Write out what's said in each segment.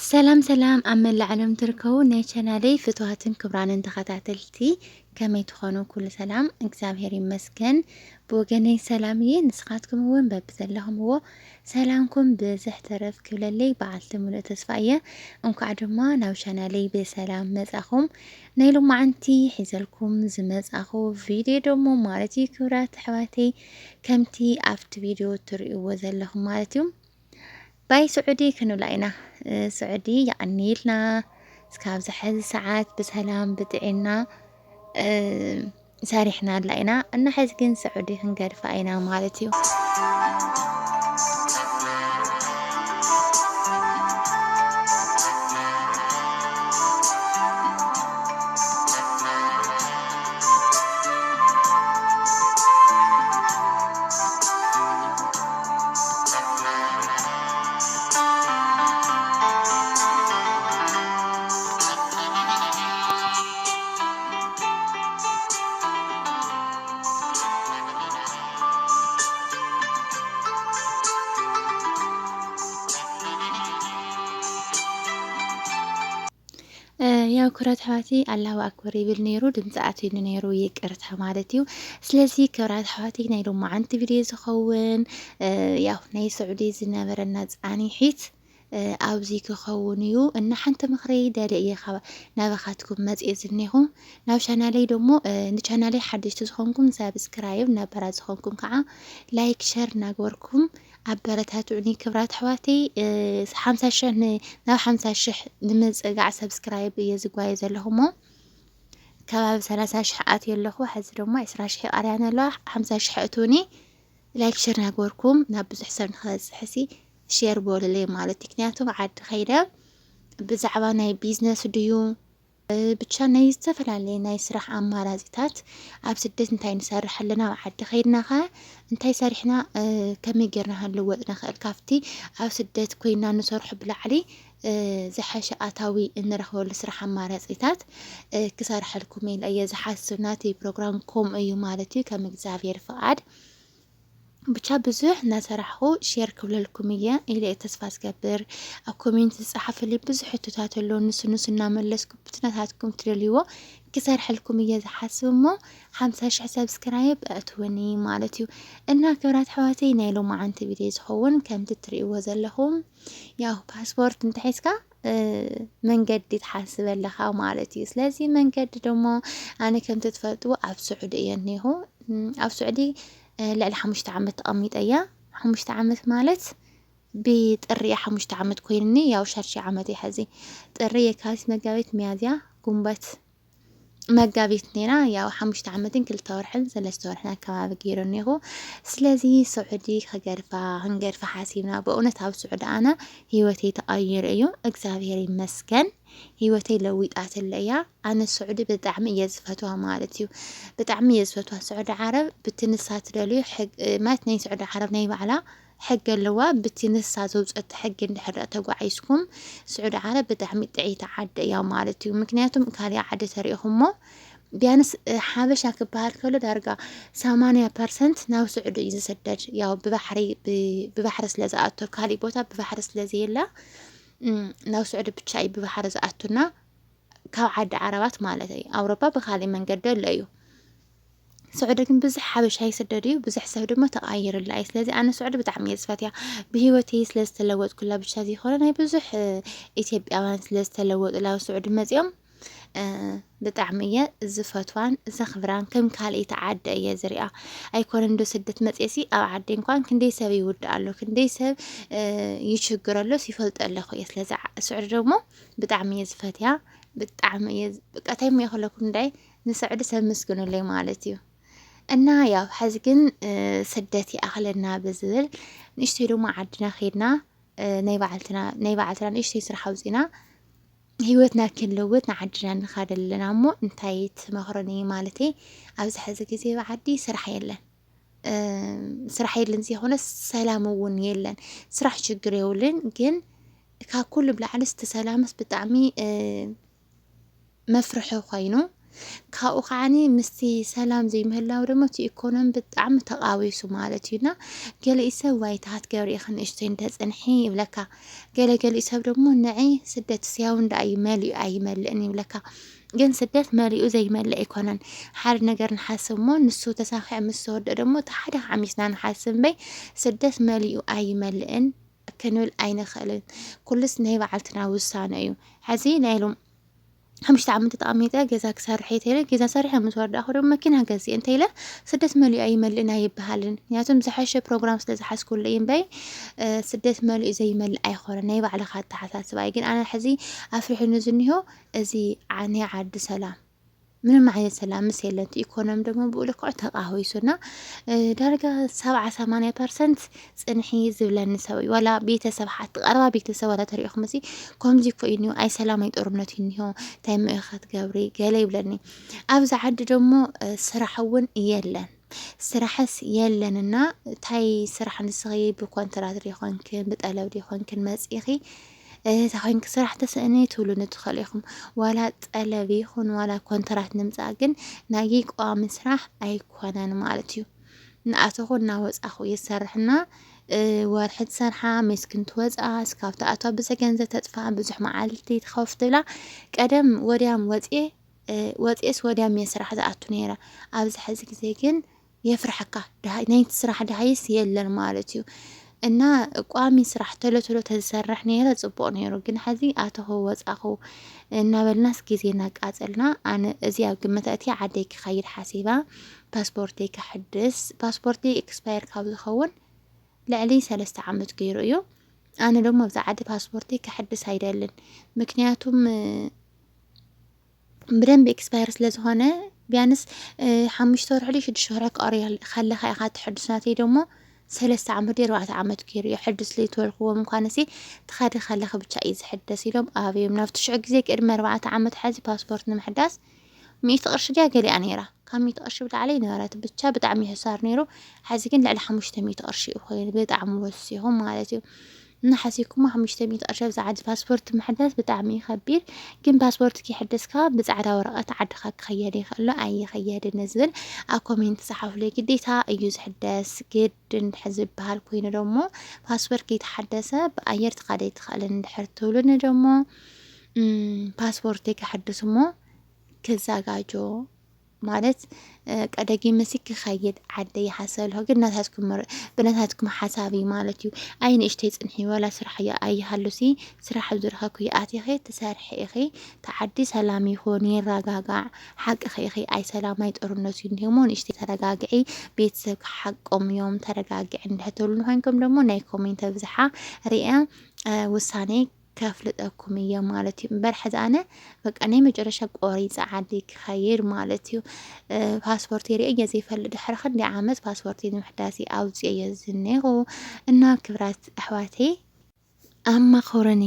ሰላም ሰላም፣ ኣብ መላእ ዓለም ትርከቡ ናይ ቻናለይ ፍትዋትን ክብራንን ተኸታተልቲ፣ ከመይ ትኾኑ? ኩሉ ሰላም፣ እግዚኣብሔር ይመስገን። ብወገነይ ሰላም እየ፣ ንስኻትኩም እውን በብዘለኹምዎ ሰላምኩም ብዝሕ ተረፍ ክብለለይ በዓልቲ ሙሉእ ተስፋ እየ። እንኳዕ ድማ ናብ ቻናለይ ብሰላም መጻኹም። ናይ ሎማዓንቲ ሒዘልኩም ዝመጻኹ ቪድዮ ደሞ ማለት እዩ፣ ክብራት ኣሕዋተይ፣ ከምቲ ኣብቲ ቪድዮ ትርእይዎ ዘለኹም ማለት እዩ። ባይ ስዑዲ ክንብላ ኢና። እ፣ ስዑዲ የቐንየልና። እስካብ ዝሐዚ ሰዓት ብሰላም ብጥዕና፣ እ፣ ሰሪሕናላ ኢና። እና ሐዚ ግን ስዑዲ ክንገድፋ ኢና ማለት እዩ። እ፣ ያው ክብራት ኣሕዋተይ ኣላሁ ኣክበር ይብል ነይሩ፣ ድምፂ ኣትዩኒ ነይሩ፣ ይቅርታ ማለት እዩ። ስለዚ ክብራት ኣሕዋተይ ናይ ሎማዓንቲ ቪድዮ ዝኸውን፣ እ፣ ያው ናይ ስዑዲ ዝነበረና ፃኒሒት፣ እ፣ ኣብዚ ክኸውን እዩ። እና ሓንቲ ምኽሪ ደልየ እየ ካብ ናባኻትኩም መፅየ ዝኔኹ። ናብ ቻናለይ ደሞ፣ እ፣ ንቻናለይ ሓደሽቲ ዝኾንኩም ሳብስክራይብ፣ ነባራት ዝኾንኩም ከዓ ላይክ፣ ሸር እናገበርኩም ኣበረታትዑኒ ክብራት ኣሕዋተይ። እ፣ ሓምሳ ሽሕ ን-፣ ናብ ሓምሳ ሽሕ ንምፅጋዕ ሰብስክራይብ እየ ዝጓየ ዘለኹ እሞ ከባቢ ሰላሳ ሽሕ ኣትየ ኣለኹ። ሕዚ ደሞ ዕስራ ሽሕ ይቐርያን ኣለዋ። ሓምሳ ሽሕ እትውኒ ላይክ ሸር እናገበርኩም ናብ ብዙሕ ሰብ ንክበፅሕ ሲ ሼር በሉለይ ማለት እዩ። ምክንያቱ ዓዲ ከይደ ብዛዕባ ናይ ቢዝነስ ድዩ፣ እ፣ ብቻ ናይ ዝተፈላለየ ናይ ስራሕ ኣማራፂታት ኣብ ስደት እንታይ ንሰርሕ ኣለና፣ ኣብ ዓዲ ከይድና ኸ እንታይ ሰሪሕና፣ እ፣ ከመይ ጌርና ክንልወጥ ንኽእል፣ ካብቲ ኣብ ስደት ኮይና ንሰርሖ ብላዕሊ፣ እ፣ ዝሐሸ ኣታዊ እንረኽበሉ ስራሕ ኣማራፂታት፣ እ፣ ክሰርሐልኩም ኢለ እየ ዝሓስብ። ናተይ ፕሮግራም ከምኡ እዩ ማለት እዩ፣ ከም እግዚኣብሔር ፍቓድ። ብቻ ብዙሕ እናሰራሕኹ ሼር ክብለልኩም እየ ኢለ እየ ተስፋ ዝገብር። ኣብ ኮሜንት ዝፀሓፈልይ ብዙሕ ሕቶታት ኣሎ፣ ንሱ ንሱ እናመለስኩ ብትነታትኩም ትደልይዎ ክሰርሐልኩም እየ ዝሓስብ እሞ፣ ሓምሳ ሽሕ ሰብስክራይብ ኣእትውኒ ማለት እዩ። እና ክብራት ኣሕዋተይ ናይ ሎማዓንቲ ቪድዮ ዝኸውን ከምቲ ትርእይዎ ዘለኹም፣ ያው ፓስፖርት እንተሒዝካ፣ እ፣ መንገዲ ትሓስብ ኣለኻ ማለት እዩ። ስለዚ መንገዲ ደሞ ኣነ ከምቲ ትፈልጥዎ ኣብ ስዑዲ እየ እኒኹ። እም፣ ኣብ ስዑዲ፣ እ፣ ልዕሊ ሓሙሽተ ዓመት ተቐሚጠ እየ። ሓሙሽተ ዓመት ማለት ብጥሪ እየ ሓሙሽተ ዓመት ኮይንኒ፣ ያው ሻድሻይ ዓመት እየ ሐዚ። ጥሪ፣ የካቲት፣ መጋቢት፣ ሚያዝያ፣ ጉንበት፣ መጋቢት ኔራ፣ ያው ሓሙሽተ ዓመትን ክልተ ወርሕን ሰለስተ ወርሕን ኣከባቢ ገይረ እኒኹ። ስለዚ ስዑዲ ክገድፋ፣ ክንገድፋ ሓሲብና። በእውነት ኣብ ስዑዲ ኣነ ህይወተይ ተቐይሩ እዩ። እግዚኣብሔር ይመስገን። ህይወተይ ለዊጣትለ እያ። ኣነ ስዑዲ ብጣዕሚ እየ ዝፈትዋ ማለት እዩ። ብጣዕሚ እየ ዝፈትዋ። ስዑዲ ዓረብ ብቲ ንሳ ትደልዩ ሕግ-፣ ማለት ናይ ስዑዲ ዓረብ ናይ ባዕላ ሕጊ ኣለዋ። ብቲ ንሳ ዘውፀት ሕጊ እንድሕር ደኣ ተጓዒዝኩም፣ ስዑዲ ዓረብ ብጣዕሚ ጥዕይቲ ዓዲ እያ ማለት እዩ። ምክንያቱም ካሊእ ዓዲ ተሪእኹሞ፣ ቢያንስ፣ እ፣ ሓበሻ ክበሃል ከሎ ዳርጋ ሰማንያ ፐርሰንት ናብ ስዑዲ እዩ ዝስደድ። ያው ብባሕሪ፣ ብ-፣ ብባሕሪ ስለ ዝኣቱ፣ ካሊእ ቦታ ብባሕሪ ስለ ዘየለ፣ እም፣ ናብ ስዑዲ ብቻ እዩ ብባሕሪ ዝኣቱና፣ ካብ ዓዲ ዓረባት ማለት እዩ። ኣውሮፓ ብካሊእ መንገዲ ኣሎ እዩ። ስዑዲ ግን ብዙሕ ሓበሻ ይስደድ እዩ፣ ብዙሕ ሰብ ድማ ተቓይርላ እዩ። ስለዚ ኣነ ስዑዲ ብጣዕሚ እየ ዝፈትያ። ብህይወተይ ስለ ዝተለወጥኩላ ብቻ ዘይኮነ፣ ናይ ብዙሕ፣ እ፣ ኢትዮጵያውያን ስለ ዝተለወጡ ናብ ስዑዲ መፂኦም፣ እ፣ ብጣዕሚ እየ ዝፈትዋን ዘኽብራን። ከም ካልኣይቲ ዓዲ እየ ዝሪኣ። ኣይኮነን ዶ ስደት መፅየሲ፣ ኣብ ዓዲ እንኳን ክንደይ ሰብ ይውድእ ኣሎ፣ ክንደይ ሰብ፣ እ፣ ይችግር ኣሎስ ይፈልጦ ኣለኹ እየ። ስለዚ ዓ-፣ ስዑዲ ደግሞ ብጣዕሚ እየ ዝፈትያ፣ ብጣዕሚ እየ ዝ-፣ በቃ፣ እንታይ እሞ ይኽለኩም እንዳይ፣ ንስዕዲ ሰብ ምስግኑለይ ማለት እዩ። እና ያው፣ ሐዚ ግን፣ እ፣ ስደት ይኣኽለና ብዝብል፣ ንእሽተይ ድማ ዓድና ኸይድና፣ እ፣ ናይ ባዕልትና፣ ናይ ባዕልትና ንእሽተይ ስራሕ ኣውፂና፣ ህይወትና ክንልውጥ ንዓድና ንኻድ ኣለና እሞ፣ እንታይ ትመኽሩኒ ማለተይ፣ ኣብዚ ሐዚ ግዜ ኣብ ዓዲ ስራሕ የለን። እ፣ ስራሕ የለን ዘይኮነ ሰላም እውን የለን። ስራሕ ችግር የብሉን፣ ግን ካብ ኩሉ ብላዕሊ እቲ ሰላምስ ብጣዕሚ፣ እ፣ መፍርሒ ኮይኑ፣ ካብኡ ከዓኒ ምስቲ ሰላም ዘይምህላው ደሞ እቲ ኢኮኖሚ ብጣዕሚ ተቓዊሱ ማለት እዩ። እና ገሊኡ ሰብ ዋይ ትሃት ገብሪ ኢኺ ንእሽተይ እንተጽንሒ ይብለካ። ገለ ገሊኡ ሰብ ደሞ ንዒ ስደት ስያው እንዳ እዩ መሊኡ ኣይመልእን ይብለካ። ግን ስደት መሊኡ ዘይመልእ ኣይኮነን። ሓደ ነገር ንሓስብ እሞ ንሱ ተሳኺዑ ምስ ተወደአ ደሞ እቲ ሓደ ሓሚስና ንሓስብ እምበይ ስደት መሊኡ ኣይመልእን ክንብል ኣይንኽእልን። ኩሉስ ናይ ባዕልትና ውሳነ እዩ። ሕዚ ናይ ሎም ሓሙሽተ ዓመት ተቐሚጠ ገዛ ክሰርሕ እየ ተይለ ገዛ ሰሪሐ ምስ ወዳእኹ ድማ መኪና ገዝእ እንተይለ ስደት መሊኡ ኣይመልእን ኣይበሃልን። ምክንያቱም ዝሐሸ ፕሮግራም ስለ ዝሓዝኩሉ እዩ እምበይ ስደት መሊኡ ዘይመልእ ኣይኾነን። ናይ ባዕልኻ ኣተሓሳስባ እዩ። ግን ኣነ ሕዚ ኣፍሪሑኒ ዝኒሆ እዚ ናይ ዓዲ ሰላም ምንም ዓይነት ሰላምስ የለን። እቲ ኢኮኖሚ ደግሞ ብኡ ልክዑ ተቃዊሱና ዳርጋ ሰብዓ ሰማንያ ፐርሰንት ጽንሒ ዝብለኒ ሰብ እዩ። ዋላ ቤተሰብ ሓቲ ቀረባ ቤተሰብ ዋላ ተሪእኹም እዚ ከምዚ እኮ እዩ እኒሆ፣ ኣይ ሰላም ኣይ ጦርነት እዩ እኒሆ፣ እንታይ ምእኸት ገብሪ ገለ ይብለኒ። ኣብዚ ዓዲ ደግሞ ስራሕ እውን የለን። ስራሕስ የለንና እንታይ ስራሕ ንስኺ ብኮንትራት ዲኾንክን ብጠለብ ዲኾንክን መጺኺ እታ ኮይንኪ ስራሕ ተስእኒ ትብሉኒ ትኽእሉ ኢኹም። ዋላ ጠለብ ይኹን ዋላ ኮንትራት ንምጻእ ግን ናይ ቋሚ ስራሕ ኣይኮነን ማለት እዩ። እናኣተኹ እናወጻኹ ይሰርሕና ወርሒ ትሰርሓ መስኪን ትወጻ እስካብ ተኣትዋ ብዙሕ ገንዘብ ተጥፋ ብዙሕ መዓልቲ ትኸፍ ትብላ። ቀደም ወዲያም ወጽኤ ወጽኤስ ወዲያም እየ ስራሕ ዝኣቱ ነይረ። ኣብዚ ሕዚ ግዜ ግን የፍርሐካ ናይቲ ስራሕ ድሃይስ የለን ማለት እዩ። እና ቋሚ ስራሕ ቶሎ ቶሎ ተዝሰርሕ ነይረ ጽቡቕ ነይሩ። ግን ሕዚ ኣተኹ ወጻኹ እናበልናስ ግዜ እናቃጸልና ኣነ እዚ ኣብ ግምት ኣእትየ ዓደይ ክኸይድ ሓሲባ ፓስፖርተይ ክሕድስ ፓስፖርተይ ኤክስፓየር ካብ ዝኸውን ልዕሊ ሰለስተ ዓመት ገይሩ እዩ። ኣነ ደሞ ኣብዚ ዓዲ ፓስፖርተይ ክሕድስ ኣይደልን። ምክንያቱም ብደንብ ኤክስፓየር ስለ ዝኾነ ቢያንስ ሓሙሽተ ወርሒ ዶ ሽዱሽተ ወርሒ ክቐርዮ ከለኻ ኢኻ ትሕድስ። ናተይ ደሞ ሰለስተ ዓመት ዶ ኣርባዕተ ዓመት ገይሩ እዩ ሕድስ ለይትበልክዎም እንኳንሲ ትኸዲ ከለኺ ብቻ እዩ ዝሕደስ ኢሎም ኣብዮም ናብቲ ሽዑ ግዜ ቅድሚ ኣርባዕተ ዓመት ሓዚ ፓስፖርት ንምሕዳስ ሚእቲ ቅርሺ ድያ ገሊኣ ነይራ ካብ ሚእቲ ቅርሺ ብላዕሊ ነበረት ብቻ ብጣዕሚ ይሕሳር ነይሩ። ሕዚ ግን ልዕሊ ሓሙሽተ ሚእቲ ቅርሺ እዩ ኮይኑ ብጣዕሚ ወሲኹ ማለት እዩ። እናሓሲብኩሞ ሓሙሽተ ሚእቲ ቅርሺ ኣብዚ ዓዲ ፓስፖርት ምሕዳስ ብጣዕሚ እዩ ከቢድ። ግን ፓስፖርት ከይሕደስካ ብፃዕዳ ወረቐት ዓድኻ ክኸየድ ይኽእሎ ኣይኸየድን ዝብል ኣብ ኮሜንት ፀሓፉለይ። ግዴታ እዩ ዝሕደስ ግድ እንድሕር ዝበሃል ኮይኑ ደሞ ፓስፖርት ከይተሓደሰ ብኣየር ትኻደ ኣይትኽእልን እንድሕር ትብሉኒ ደሞ ፓስፖርት ከይከሕድስ እሞ ክዘጋጆ ማለት ቀደጊ መሲ ክኸይድ ዓደ ይሓሰብ ኣለኹ። ግን ናታትኩም ብናታትኩም ሓሳብ እዩ ማለት እዩ። ኣይ ንእሽተይ ጽንሒ ወላ ስራሕ ኣይሃሉሲ ስራሕ ኣብ ዝረኸብኩ ይኣቲኺ ትሰርሒ ኢኺ። ተዓዲ ሰላም ይኹን ይረጋጋዕ። ሓቅኺ ኢኺ። ኣይ ሰላም ኣይ ጦርነት እዩ እንዲሞ ንእሽተይ ተረጋግዒ። ቤተሰብ ሓቆም እዮም ተረጋግዒ እንድሕር ትብሉኒ ኮይንኩም ደሞ ናይ ኮሜንት ኣብዝሓ ሪአ ውሳኔ ከፍልጠኩም እየ ማለት እዩ። እምበር ሕዚ ኣነ በቃ ናይ መጨረሻ ቆሪፀ ዓዲ ክኸይድ ማለት እዩ። ፓስፖርት ሪአ እየ ዘይፈልጥ ድሕሪ ክንደይ ዓመት ፓስፖርት ንምሕዳስ ኣውፅኤ እየ ዝኔኹ። እና ክብራት ኣሕዋተይ ኣማኸሩኒ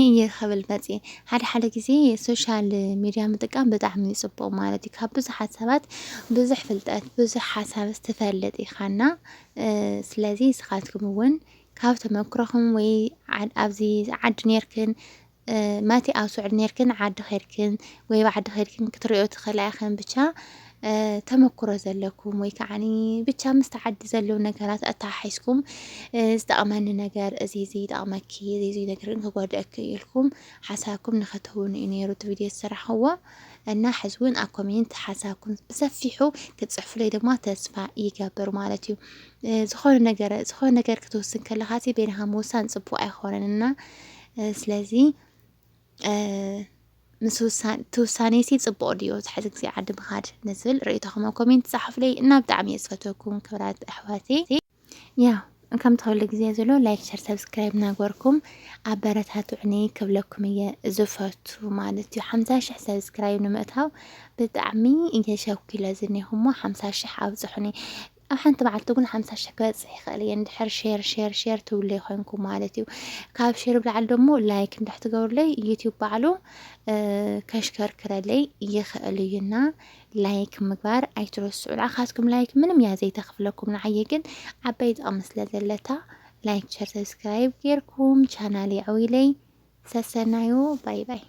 እየ ክብል መፅየ። ሓደ ሓደ ግዜ ሶሻል ሚድያ ምጥቃም ብጣዕሚ ፅቡቅ ማለት እዩ። ካብ ብዙሓት ሰባት ብዙሕ ፍልጠት ብዙሕ ሓሳብ ትፈልጥ ኢኻና። ስለዚ ንስኻትኩም እውን ካብ ተመክሮኹም ወይ ኣብዚ ዓዲ ኔርክን ማቲ ኣብ ስዑድ ኔርክን ዓዲ ኸድክን ወይ ብዓዲ ኸድክን ክትሪኦ ትኽእላ ኢኽን ብቻ ተመክሮ ዘለኩም ወይ ከዓ ብቻ ምስቲ ዓዲ ዘለዉ ነገራት ኣተሓሒዝኩም ዝጠቕመኒ ነገር እዚ እዚ ይጠቕመኪ እዚ እዚ ነገር ክጎድእኪ ኢልኩም ሓሳብኩም ንኸተውኑ እዩ ነይሩ እቲ ቪድዮ ዝሰራሕዎ። እና ሕዚ እውን ኣብ ኮሜንት ሓሳብኩም ብሰፊሑ ክትፅሕፉለይ ድማ ተስፋ ይገብር ማለት እዩ። ዝኾነ ነገር ዝኾነ ነገር ክትውስን ከለኻ ሲ በይንኻ ምውሳን ፅቡቅ ኣይኮነን እና ስለዚ ምስ ትውሳኔ ሲ ፅቡቅ ድዮ ትሕዚ ግዜ ዓዲ ምኻድ ንዝብል ርእይቶኹም ኣብ ኮሜንት ፃሓፉለይ እና ብጣዕሚ እየ ዝፈትወኩም ክብራት ኣሕዋቴ። ያው ከም ተኸሉ ግዜ ዘሎ ላይክ ሸር ሰብስክራይብ ናገርኩም ኣበረታትዑኒ ክብለኩም እየ ዝፈቱ ማለት እዩ። ሓምሳ ሽሕ ሰብስክራይብ ንምእታው ብጣዕሚ እየ ሸኩለ ዝኒኹሞ ሓምሳ ሽሕ ኣብፅሑኒ። ኣብ ሓንቲ መዓልቲ እውን ሓምሳ ሽሕ ክበፅሕ ይኽእል እየ እንድሕር ሼር ሼር ሼር ትብሉ ይኮንኩም ማለት እዩ። ካብ ሼር ብላዕሊ ደሞ ላይክ እንድሕ ትገብሩለይ ዩቲዩብ ባዕሉ ከሽከርክረለይ ይኽእል እዩና ላይክ ምግባር ኣይትረስዑ። ንዓኻትኩም ላይክ ምንም እያ ዘይተኽፍለኩም ንዓየ ግን ዓባይ ጥቕሚ ስለ ዘለታ ላይክ ሸር ሰብስክራይብ ጌርኩም ቻናል የዕዊለይ። ሰሰናዩ ባይ ባይ።